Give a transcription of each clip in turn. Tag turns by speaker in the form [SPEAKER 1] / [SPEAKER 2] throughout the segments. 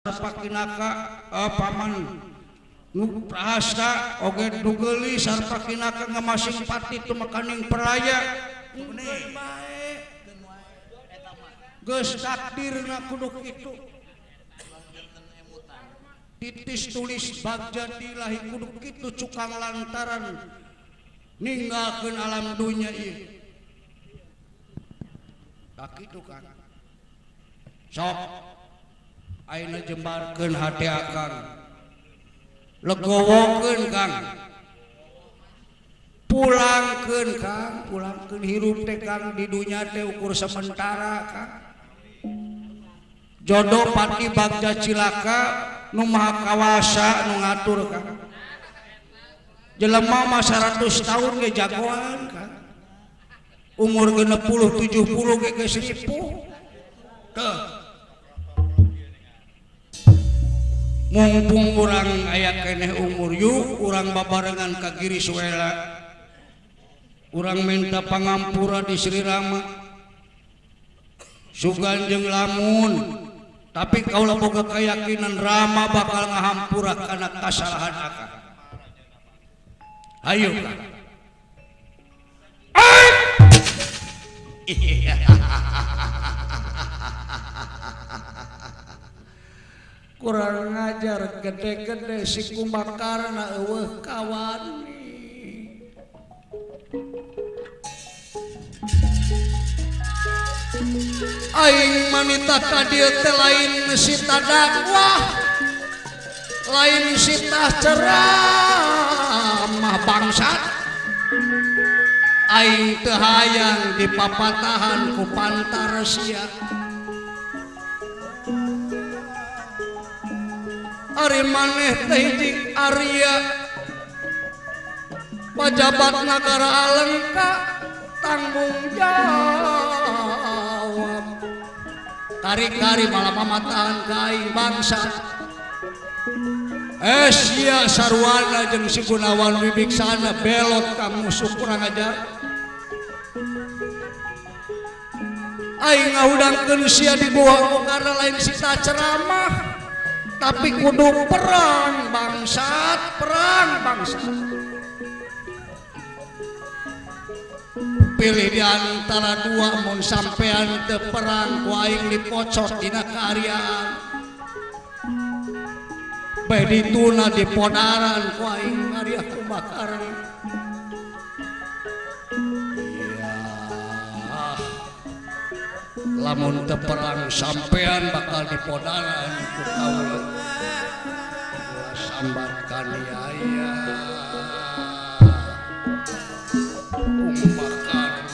[SPEAKER 1] Sarpakinaka paman nu Prahasta oge nu geulis sarpakinaka ngamasing pati tumekaning peraya. Geus takdirna kudu kitu. Titis tulis bagja dilahi kudu kitu cukang lantaran ninggalkeun alam dunya ieu. Tak kitu kan. Sok ayeuna jembarkeun hate akang. Legowokeun Kang. Pulangkeun Kang, pulangkeun hirup teh Kang di dunya teh ukur sementara Kang. Jodoh pati bagja cilaka nu maha kawasa nu ngatur Kang. Jelema mah 100 tahun ge jagoan Kang. Umur 60 70 ge geus ripuh. Teu. Mumpung urang aya keneh umur yuk urang babarengan ka Giri Suela. Urang minta pangampura di Sri Rama. Sugan jeung lamun tapi kaula boga keyakinan Rama bakal ngahampura kana kasalahan akang. Hayu Kang. Kurang ngajar gede-gede si Kumbakarna eueuh kawani. Aing manita ka dieu teh lain sita dakwah, lain sita ceramah bangsat. Aing teu hayang dipapatahan ku pantar sia. Ari maneh teh hiji Arya pajabat nagara Alengka tanggung jawab. Kari-kari malah mamatahan ka aing bangsa. Sia sarwana jeung si Gunawan Wibiksana belot ka musuh kurang ajar. Aing ngahudangkeun sia di goa karena lain sita ceramah tapi kudu perang bangsat, perang bangsat. Pilih di antara dua mun sampean teu perang ku aing dipocot dina kaariaan. Beh dituna dipodaran ku aing Arya Kumbakarna. Iya. Lamun teu perang sampean bakal dipodaran ku kaula. Ulah sambat kaniaya. Kumbakarna.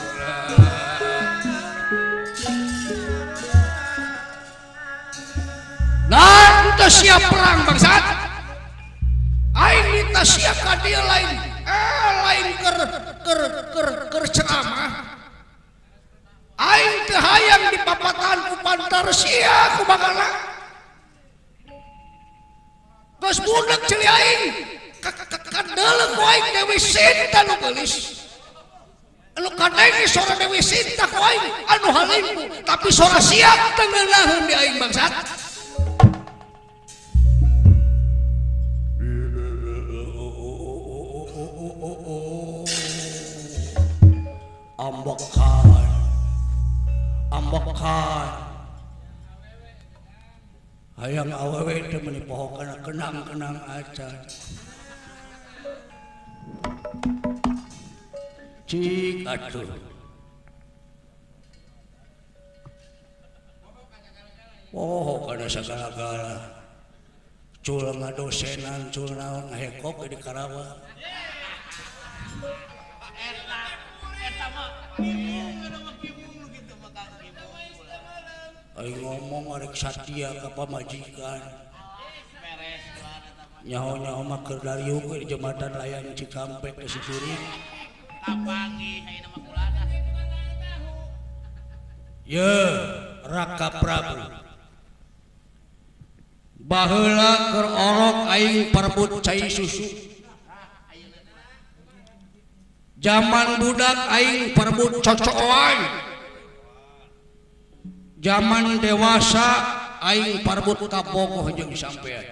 [SPEAKER 1] Nah, teu siap perang bangsat. Aing minta sia ka dieu lain, lain keur ceramah. Aing teu hayang dipapatahan ku pantar sia kumaha. Geus budak ceuli aing. Kadeuleu ku aing Dewi Sinta nu geulis. Anu kadenge sora Dewi Sinta ku aing anu halimpu, tapi sora sia teu ngeunaheun di aing bangsat. Ambekan. Ambekan. Hayang awewe teh meuni poho kana kenang-kenang acan. Cik atuh. Poho kana sagala-gala. Cul ngadosenan, cul naon ngahekok di Karawang. Aing ngomong arek satia ka pamajikan. Nyaho-nyaho mah keur dariuk we di jembatan layang Cikampek ke si jurig. Ye, Raka Prabu. Baheula keur orok aing parebut cai susu. Zaman budak aing parebut cocoan. Zaman dewasa aing parbut kabogoh jeung sampean.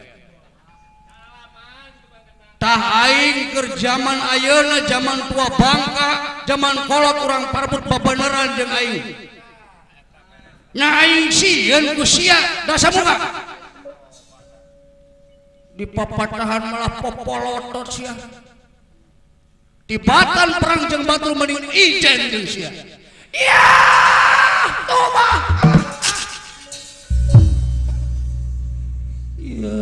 [SPEAKER 1] Tah aing keur zaman ayeuna zaman tua bangka, zaman kolot urang parbut babeneran jeung aing. Nya aing sieun ku sia Dasamuka. Di papatahan malah popolotot sia. Tibatan perang jeung batur mending ijen jeung sia. Ya, toba. Ya.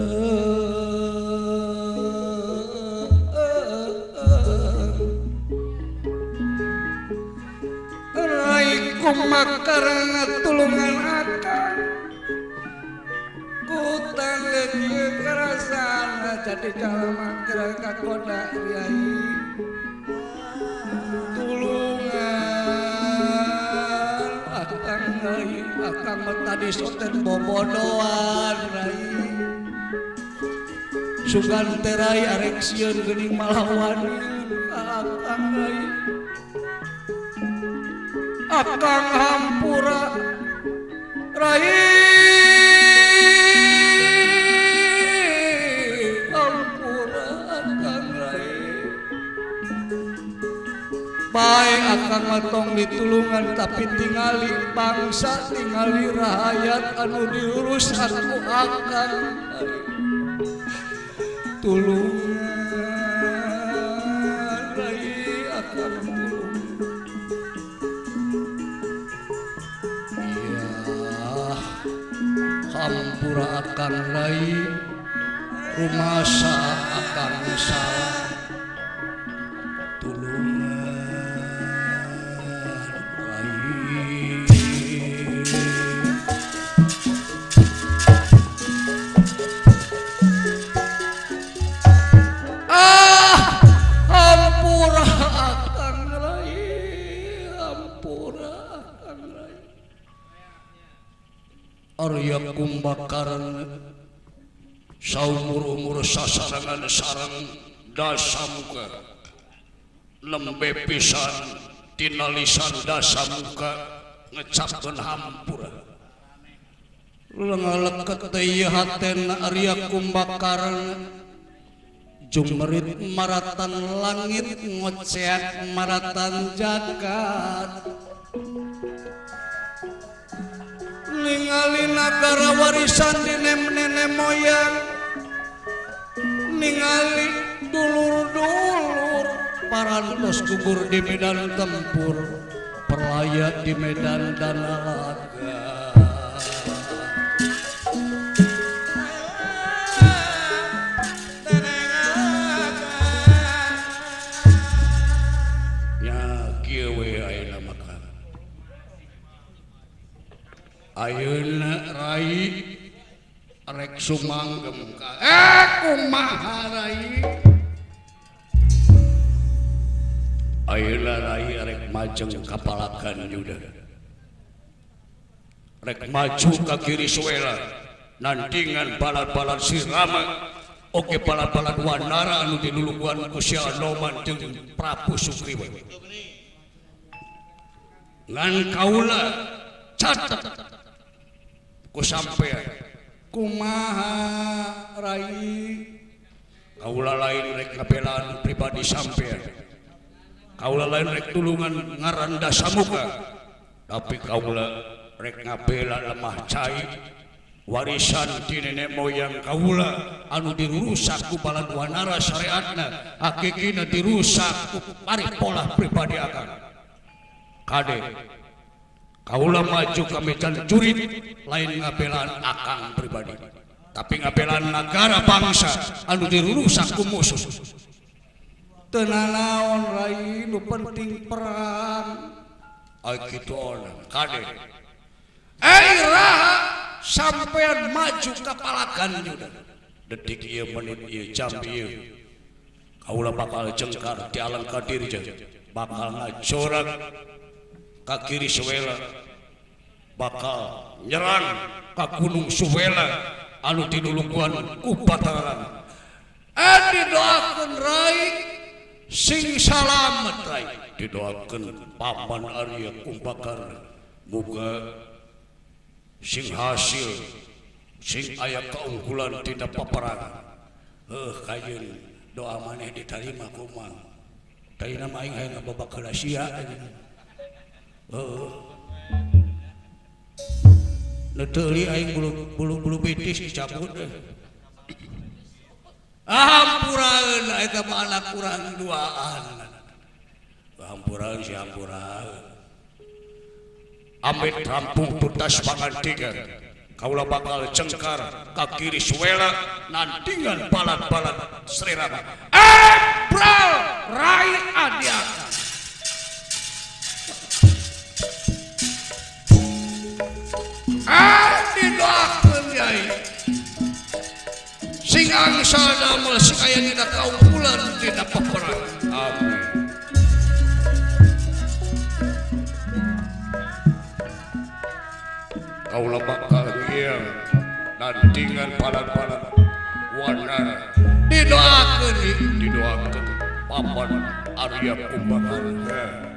[SPEAKER 2] Rai kumakarana tulungan akang. Kutang leukeun karasana jadi jalma geura kagoda riai. Akang mah tadi soten bobodoan rai. Sugan teh rai arek sieun geuning malawan akang rai. Akang hampura rai. Hampura akang rai. Bae akang mah tong ditulungan tapi tingali bangsa tingali rahayat anu diurus aku akang tulungan rai akang tulungan.
[SPEAKER 1] Iya hampura akang rai rumasa akang salah tulungan. Hampura akang rai, hampura akang rai. Arya Kumbakarna saumur-umur sasarangan sareng Dasamuka lembe pisan tina lisan Dasamuka ngecapkeun hampura. Lengaleket teh ieu hatena Arya Kumbakarna jungmerit maratan langit ngoceak maratan jagat. Ningali nagara warisan di nenek moyang, ningali dulur-dulur parantos gugur di medan tempur, perlayak di medan danalaga. Ayeuna rai rek sumanggem ka kumaha rai. Ayeuna rai rek majeng ka palakan juda, rek maju ka kiri suela nandingan balad-balad sirama oge balad-balad wanara anu diluluguan ku si Anoman jeung Prabu Sugriwa. Ngan kaula catet ku sampean
[SPEAKER 2] Kumaha rai.
[SPEAKER 1] Kaula lain rek ngabelaan pribadi sampean, kaula lain rek tulungan ngaran Dasamuka, tapi kaula rek ngabela lemah cai warisan ti nenek moyang kaula anu dirusak ku balad wanara syariatna hakikina dirusak ku paripolah pribadi akang. Kade kaula maju ka medan jurit lain ngabelaan akang pribadi, tapi ngabelaan nagara bangsa anu dirusak ku musuh.
[SPEAKER 2] Teu nanaon rai nu penting perang.
[SPEAKER 1] Ai kitu onang kade. Raha sampean maju ka palakan juda. Detik ieu menit ieu jam ieu kaula bakal jengkar ti Alengka Dirja, bakal ngacorak ka kiri Suwela, bakal nyerang ka Gunung Suwela anu diluluguan ku Batara. Didoakeun rai sing salamet rai, didoakeun paman Arya Kumbakarna muga sing hasil
[SPEAKER 2] Sing aya keunggulan tina paperangan. Heuh kajeun doa maneh ditarima ku Mang. Tadina mah aing hayang ngababak heula sia. Heuh. Nu teuli aing bulu betis dicabut. Hampuraeun eta mah anak urang duaan. Hampuraeun si hampuraeun. Amit rampung tuntas pangantikan. Kaula bakal cengkar ka kiri suwela nantingan balat-balat Sri Rama.
[SPEAKER 1] Ebral Rai Adiaka. Didoakeun yai. Sing angsal damel sing aya dina kaunggulan dina peperangan.
[SPEAKER 2] Amin. Kaula bakal ngiang nantingan balat-balat wanara.
[SPEAKER 1] Didoakeun
[SPEAKER 2] didoakeun papan Arya Kumbakarna.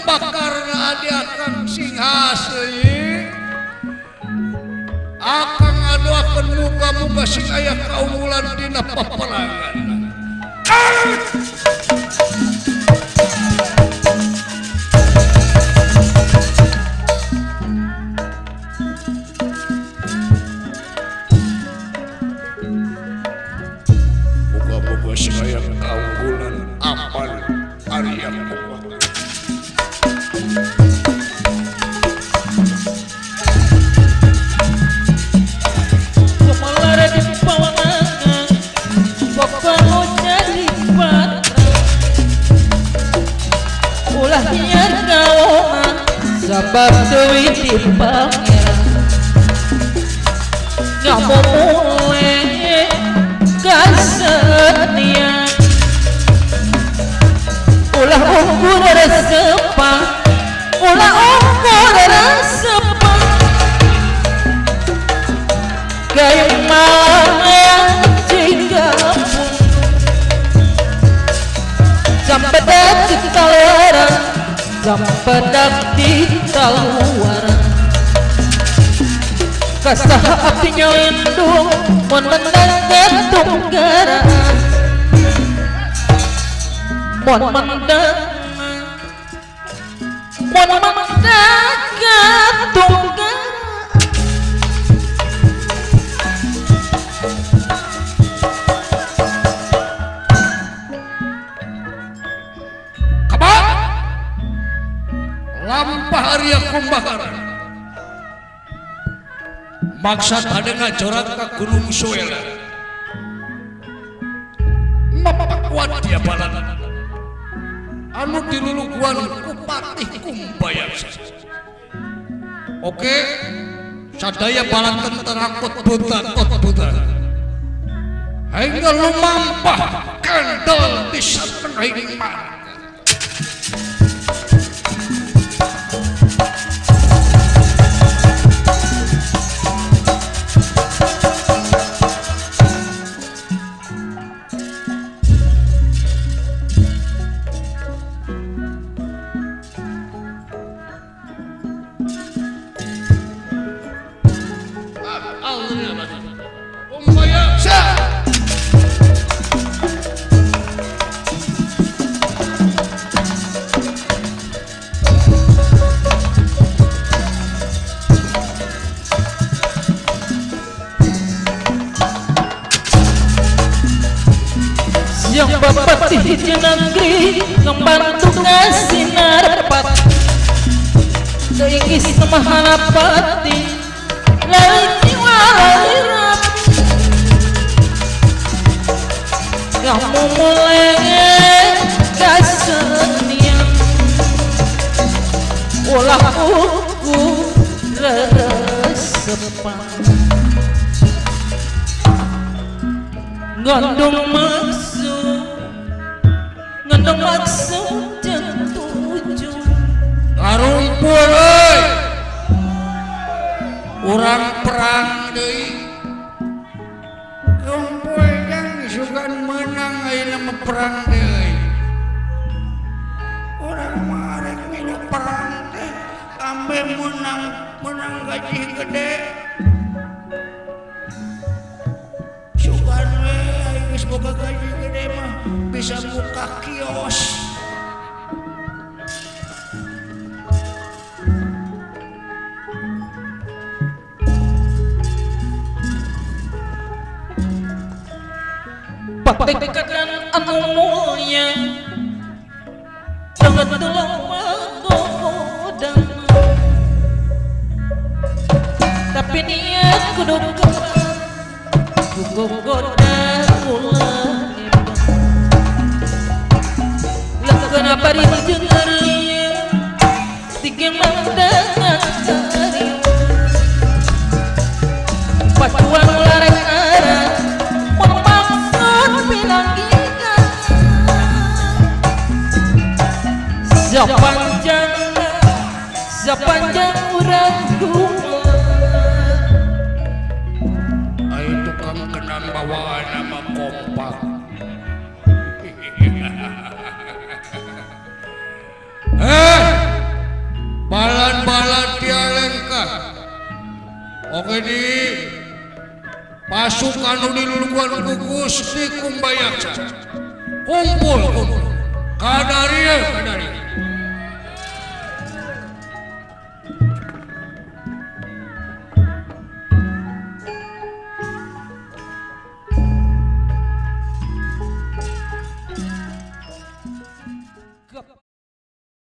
[SPEAKER 1] Kumbakarna Adiakang sing haseui akang ngadoakeun muga-muga sing aya kaunggulan dina peperangan.
[SPEAKER 2] Muga-muga sing aya kaunggulan apan Arya Kumbakarna.
[SPEAKER 3] Sabab deui di pangeran ngamumule kasenian ulah ukur resepang ulah ukur resepang gaya malang jika pun sampai ketawaran sampedak di taluaran kasah api nyelindung mon mendang ketunggaran mon mendang ketunggaran.
[SPEAKER 1] Lampah Arya Kumbakarna
[SPEAKER 2] maksa tadena corak ka Gunung Suwela mapakuat dia balat anu diluluguan ku Patih Kumbayaksa.
[SPEAKER 1] Oke, sadaya balat tentara kot buta hingga lumampah kendel di satengahing marga.
[SPEAKER 3] Yang bapak di negeri ngebantu ngasih narpat seingis mahalapati lain jiwa lain kamu mulai kasenian ulah uku resepan ngandung maksud ngandung maksud jeung tuju.
[SPEAKER 2] Tarumpul euy. Urang perang deui. Kumpul jang sugan menang ayeuna mah perang deui. Urang mah arek milu perang teh ambe menang, menang gaji gede. Sugan we aing geus boga gaji gede mah bisa buka kios.
[SPEAKER 3] Patekatan anu mulia jangan tolong menggodang, tapi niat kudu kugoda ulah lah kenapa didengar tiga mandangan pacuan larang arah sepanjang sepanjang urang
[SPEAKER 2] ayo tukang kenang bawaan nama kompak. Balan-balan tialengkah. Oke di pasukan nu diluluan ku Gusti Kumbayaksa. Kumpul kumpul. Kadaria kadaria.